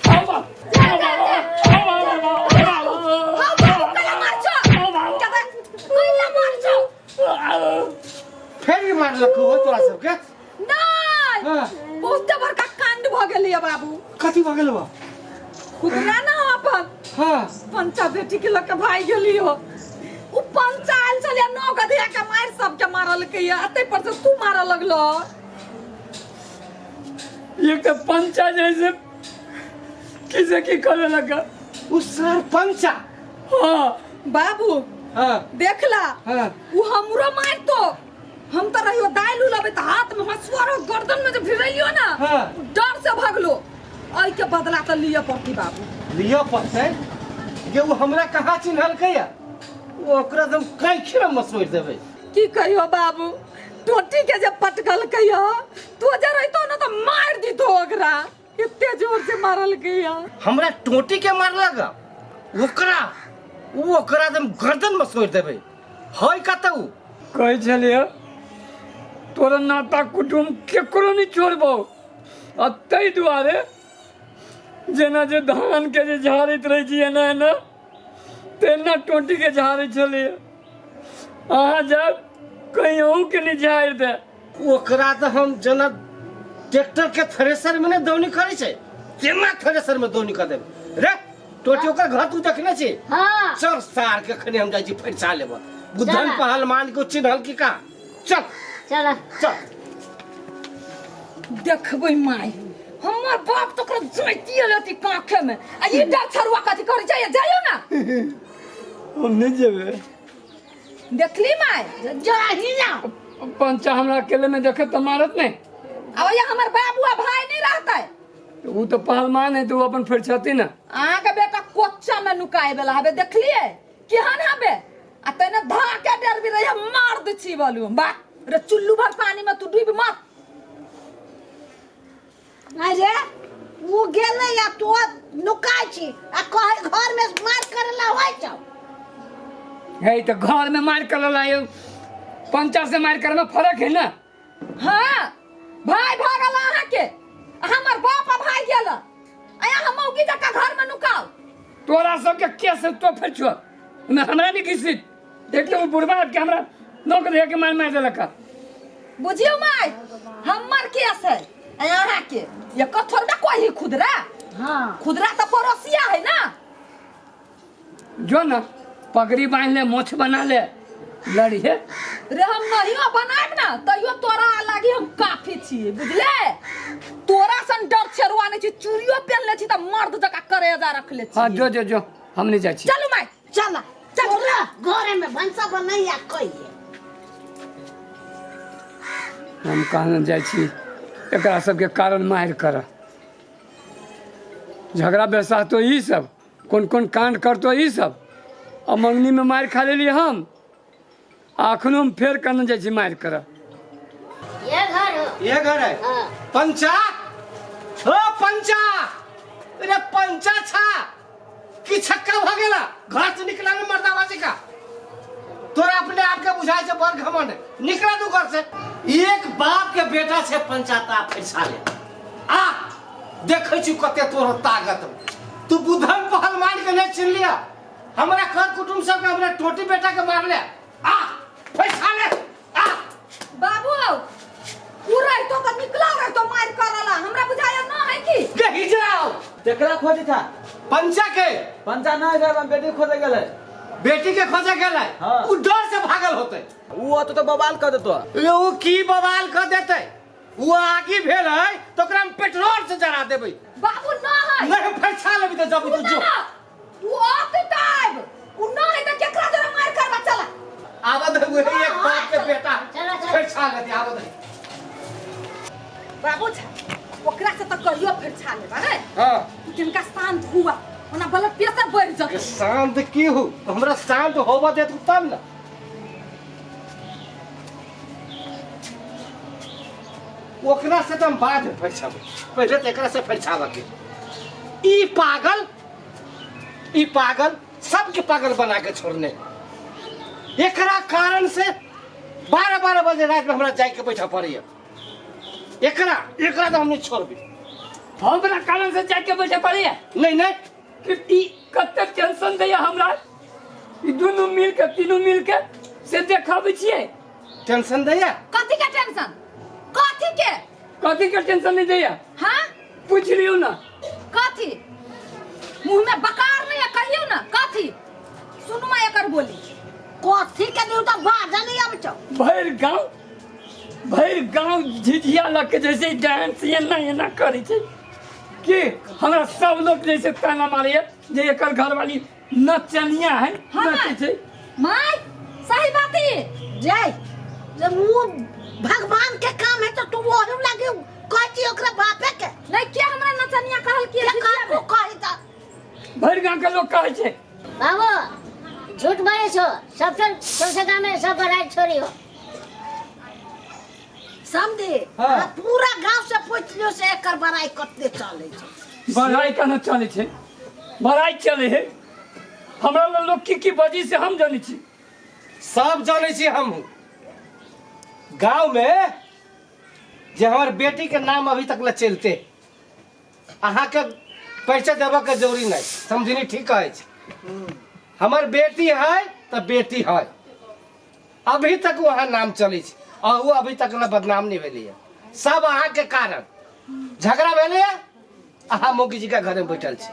हाँ बाबू कला मार छो कला मार छो। फेर मारलक हो तोरा सबके? नहीं। हाँ। बहुत बड़का कांड भ गेलै बाबू। कथी भऽ गेल बा? खुदरा ना अपन। हाँ। पंचा बेटी के लऽ के भागि गेली हो। उ पंचा आयल छलै नौ गधिया के मारि सबके मारलकै या आ पर से तू मारऽ लगलो। एक तो पंचा जैसे किसे की करे लगा। उ सर पंचा? हाँ। बाबू। हाँ। देखला। हाँ। उ हमरो मारतो। हम तो रहियो दालि उलबे त हाथ में हंसुआ रहो गर्दन में जे भिड़ैलियो ना। हाँ। डर से भगलो। एहि के बदला त लिअ पड़ती बाबू। लिअ पड़तै? ये उ हमरा कहाँ चिन्हलकै या? ओकरा एकदम कैखी में मसोरि देबै। की कहियो बाबू, टोटी के जे पटकलकै या तू जे रहितो ना त मारि दितो ओकरा, एते जोर से मारलकै या। हमरा टोटी के मारलक ओकरा, उ ओकरा एकदम गर्दन मसोरि देबै। है कतौ? कहै छलियै तोरा नाता कुटुम केकरो नहीं छोड़बौ, आ ताहि दुआरे जेना जे धान के जे झाड़ैत रहै छी एना एना तेना टोटी के झाड़ै छलियै। अहाँ जायब कहीं अहूँ के नहीं झाड़ि दे। ओकरा तऽ हम जेना ट्रैक्टर के थ्रेसर में ने दौनी करै छै तेना थ्रेसर में दौनी कऽ देबै। रे टोटी ओकर घर तू देखने छी? हाँ। चल सार के खने हम जाइ छी फरिछा लेब। बुधन चल। पहलवान के चिन्हल की का? चल। चल। चल। देखबै माय, हमर बाप तो ओकरा जैतिए लेती कांखे में। आ ई डर छरुआ कथी करै छै? जाइयो ना। हम नहीं जेबै। देखली माय? जाही ना। पंचा हमरा अकेले में देखे तो मारत नहीं। अब ये हमर बाबू आ भाई नहीं रहते। वो तो पहलवान है तो वो अपन फरिछती ना। अहाँ के बेटा कोच्चा में नुकाए वाला हबे, देखलिए केहन हबे? आ तने धा के डर भी रही, हम मार दे छी बोलू बा रे चुल्लू भर पानी में तू डूब मत। अरे वो गेलै या तू नुकाय छी आ कहे घर में मार करेला होय छौ। है तो घर में मार करेला ये पंचा से मार करे में फर्क है ना। हाँ भाई भागल अहाँ के, हमर बाप आ भाई गेल आया हम मौगी जका घर में नुकाओ। तोरा सबके केस तो फिर छो ना हमरा नहीं किसी एक तो वो बुढ़वा के हमरा नौकर दे के मार मार देलक। बुझियो माय हमर केस है अहाँ के ये कथोर में कोई खुदरा। हाँ। खुदरा तो पड़ोसिया है ना। जो ना पगड़ी बांध ले मोछ बना ले लड़िए रे हम नहीं बनाएब ना तैयो तोरा लागी हम काफी छी बुझले। तोरा सन डर छेरुआ नहीं छी, चूड़ियो पहन ले छी त मर्द जका करेजा रख ले छी। हाँ जो जो जो हम नहीं जाइ छी। चलू माय चल चल। तोरा घरे में भनसा बनैया कहिए। हम कहने जाइ छी एकरा सबके कारण मारि कर झगड़ा बेसाह तो ई सब कोन कोन कांड करतो ई सब आ मंगनी में मारि खा लेलियै हम आ अखनो हम फेर कहने जाइ छी मारि कर। ये घर हो। ये घर है। हाँ। पंचा हो पंचा, अरे पंचा छा कि छक्का भ गेला घर से निकला ने मर्दाबाजी का। तोरा अपने आप के बुझाए छै बड़ घमंड, निकला तू घर से। एक बाप के बेटा छै पंचा ता फैसा ले आ देखै छी कते तोरो ताकत। तू बुधन पहलवान के नहीं चिन्ह लिया, हमरा कर कुटुंब सबके हमरा टोटी बेटा के मार ले आ फैसा ले आ। बाबू उ रहितो त निकला रहितो मार करला, हमरा बुझाया न है की कहीं जाओ। केकरा खोजे था? पंचा के। पंचा ना गए, हम बेटी खोजे गेले। बेटी के खोजे गेले? हाँ। उ डर से भागल होते। उ होते तो बवाल कर देतो। ए, उ की बवाल कर देते? उ आगी भेल है तो ओकरा हम पेट्रोल से जरा देबै। बाबू न है। नहीं, हम फैसा लेबी तो जब तू जो। ना, उ आते टाइम उ न है त केकरा जरा मार करबा चला। आवत है वही एक बाप के बेटा। चला, चला। फैसा लेती आवत है। बाबू छा ओकरा से त कहियो फिर छा लेबा रे। हां। तू तिनका शांत हुआ ओना ब्लड प्रेशर बढ़ जतौ। शांत की हो? हमरा शांत होबा दे तू तब ना। ओकरा से तो हम बाद में फरिछाबै, पहले तो एकरा से फरिछाबऽ के। ई पागल सबके पागल बना के छोड़ने, एकरा कारण से 12-12 बजे रात में हमरा जाके बैठा पड़ैया। एकरा तो हम नहीं छोड़बे। हमरा कारण से जाके बैठे पड़ैया। नहीं नहीं कि ई कते टेंशन दैया हमरा, ई दुनू मिल के तीनू मिल के से देखाबै छियै। टेंशन दैया? कथी के टेंशन? कथी के? कथी के टेंशन नहीं दैया? हाँ पूछ लियौ ना। कथी मुंह में बकार नहीं है, कहियो ना कथी। सुनु मां एकर बोली कथी के दिउ त बाजा नहीं आबै छौ। भरि गांव, भरि गांव झिझिया लग के जैसे डांस एना एना करै छै कि हमरा सब लोग जैसे ताना मारैया जे एकर घरवाली नचनिया है। हाँ। नचै छै। माय सही बात है। जय जब वो भगवान के काम है तो तू ओहू लागे कहै छी ओकरा बापे के। नहीं के हमरा नचनिया कहल के के कहबो कहै त भरि गांव के लोग कहै छै। बाबू झूठ बोले छो, सबसे सबसे गांव में सब बड़ाई छोड़ी हो। समझे? हाँ। पूरा गांव से पूछ लियो से एकर बड़ाई कते चले छै। बड़ाई केना चले छै? बड़ाई चले है हमरा लग लोग की की बजी से हम जानै छी। सब जानै छी हम। गांव में जे हमर बेटी के नाम अभी तक ल चलते, अहाँ के परिचय देबऽ के जरूरी नहीं। समझनी ठीक कहै छै। हमर बेटी है तो बेटी है, अभी तक वहाँ नाम चलै छै और वो अभी तक ल बदनाम नहीं भेलै है। सब अहाँ के कारण झगड़ा भेलै है। अहाँ मोगी जी के घर में बैठल छी,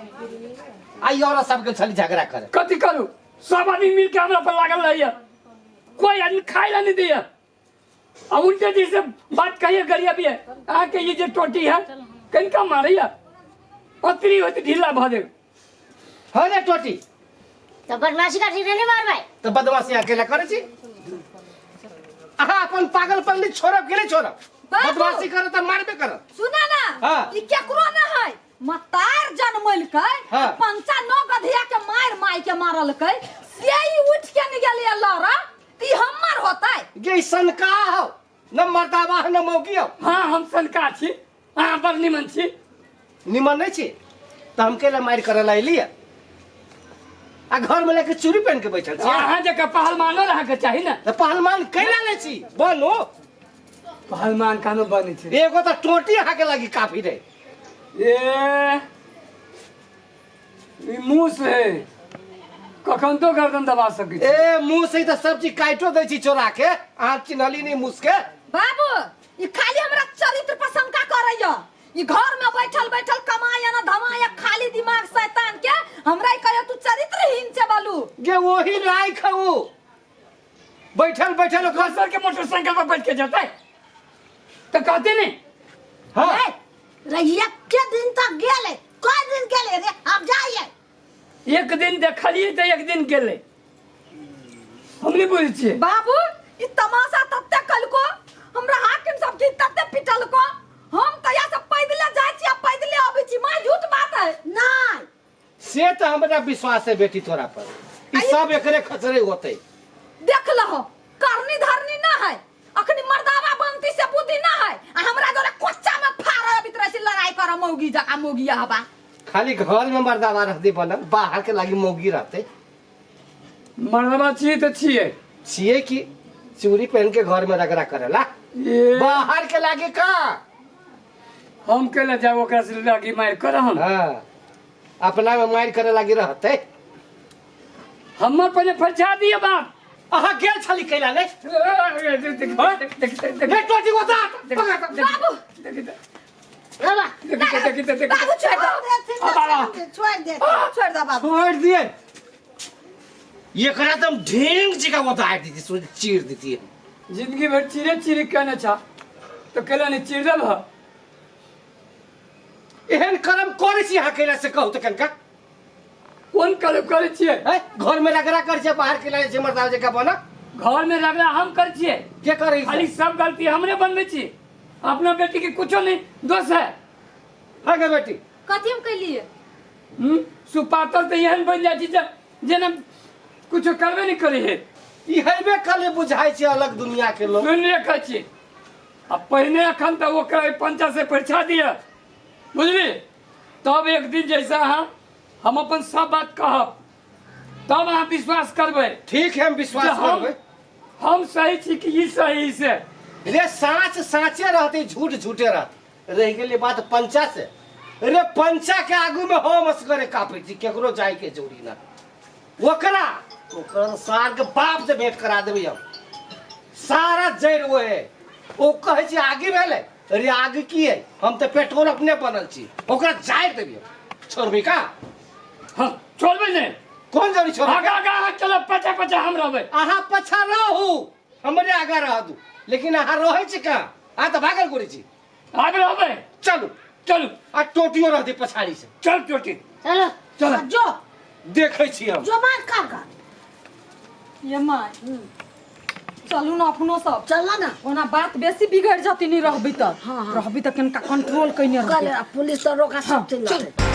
आई औरत सबके छली झगड़ा करे। कथी करू, सब आदमी मिल के हमरा पर लागल रहैया, कोई आदमी खाए ला नहीं दैया। अब उल्टे जैसे बात कहिए गरिया भी है, अहाँ के ये जे टोटी है कनिका मारैया पत्री होती ढीला भऽ देब। हाँ रे टोटी तो बदमाशी कर नहीं मारबै। तो बदमाशी अकेला करै छी? अहाँ अपन पागलपन नहीं छोड़ब के नहीं छोड़ब? बाबू। बदमाशी करत त मारबे करत। सुना ना। हाँ। ई केकरो ना है, मतार जनमलकै। हाँ। पंचा नौ गधिया के मार मार के मारलकै, से ई उठ के नहीं गेलै लड़ा ई हमर होतै। गे सनका हो न मर्दावा हो न मौगी हो। हाँ हम सनका छी, अहाँ बड़ निमन छी। निमन नहीं छी त हम केला मारि करऽ ला एलियै आ घर में लेके चूड़ी पहन के बैठल छी। अहाँ जकाँ पहलवानो रहके चाही ना। त पहलवान कैला ले छी बनो? पहलवान कानो बनै छै। एगो त टोटी अहाँ के लागी काफी रहे। ए ई मुँह से कखन तो गर्दन दबा सकै छी। ए मुँह से त सब चीज काटो दै छी चोरा के, अहाँ चिन्हली नहीं मुँह के। बाबू ई खाली हमरा चरित्र पर शंका करैया, ई घर में बैठल बैठल कमाया ना धमाया खाली दिमाग शैतान के हमरा ई कहियो तू चरित्रहीन छे बालू। गे वही लायक हौ बैठल बैठल ओकरा दोसर के मोटरसाइकिल पर बैठ के जतै तो कहते नहीं। हाँ। रहिया के दिन तक गेले, कई दिन गेले रे, अब जाइए। एक दिन देखलिए तो एक दिन गेले, हम नहीं बुझै छियै। बाबू ई तमाशा तते कलको हमरा हाकिम सब के तते पिटलको, हम तया से पैदले जाय छी आ पैदले अबै छी। मां झूठ बात है नहीं से तो हमरा विश्वास है बेटी तोरा पर, ई सब एकरे खचरे होते। देख लहो करनी धरनी ना है, अखनी मर्दावा बनती से बुद्धि ना है आ हमरा जोरे कोच्चा में फाड़ अबित रहे छी लड़ाई कर मौगी जका मौगी हबा। खाली घर में मर्दावा रहती बनल, बाहर के लागी मौगी रहते। मर्दावा छियै तो छियै छियै कि चूड़ी पहन के घर में रगड़ा करेला, बाहर के लागी का हम केला जाब ओकरा से लागी मार कर हम। हाँ अपना में मार करे लागी रहते। हमर पहले फरिछा दिए बाप। अहाँ गेल छली कैला ने? रे टोटी गोता बाबू बाबा बाबू छोड़ दो, छोड़ दे, छोड़ दे बाबू, छोड़ दिए। एकरा तो हम ढेंग जी का बता दी थी, चीर दी थी। जिंदगी भर चीरे चीरे कहने छा तो कैला नहीं चीर देब। एहन कर्म करै छी अहाँ कैला से कहू तो कनका? कोन कर्म करै छियै? घर में रगड़ा करै छियै, बाहर कैला छै मर्दावा जकाँ बना। घर में रगड़ा हम करै छियै? के करै छै? खाली सब गलती हमरे बनबै छी, अपना बेटी के कुछो नहीं दोष है। हाँ गे बेटी कथी हम कैलिए? सुपातल तो एहन बन जाइ छै जेना कुछो करबे नहीं करै है। ई हेबे कले बुझाइ छै अलग दुनिया के लोग। सुन ले कहै छी आ पहिने अखन तऽ ओकरा पंचा से परीक्षा दिअ बुझली, तब एक दिन जैसा अहाँ हम अपन सब बात कहब तब अहाँ विश्वास करबै। ठीक है हम विश्वास करबै। हम सही छी कि ई सही से? रे साँच साँचे रहते, झूठ झूठे रहते। रह गेलै बात पंचा से, रे पंचा के आगू में हम असगरे कापै छी, केकरो जाय के जरूरी ना। ओकरा ओकर सार के बाप से भेंट करा देबै हम। सारा जड़ि ओ है। ओ कहै छै आगी भेलै। अरे आगी की है, हम तऽ पेट्रोल अपने बनल छी। ओकरा जारि देबै हम। छोड़बै का? हाँ, छोड़बै नहि। कोन जरूरी छोड़बै? आगा आगा अहाँ चलब, पछा पछा हम रहबै। अहाँ पछा रहू, हमरे आगा रह दू, लेकिन अहाँ रहै छी कहाँ? अहाँ तऽ भागल घुरै छी। आगे रहबै। चलू चलू। आ टोटियो रहतै पछाड़ी से। चल टोटी। चलो। चल। जो देखै छी हम। जो मार कर कर। ये माय, चलू ना अपनो सब। चल ना। ओना बात बेसी बिगड़ जती, नहीं रहबी तऽ। हाँ, हाँ। रहबी तऽ कनिका कंट्रोल कइने कल रहबी। पुलिस तो रोका सब चल। चल।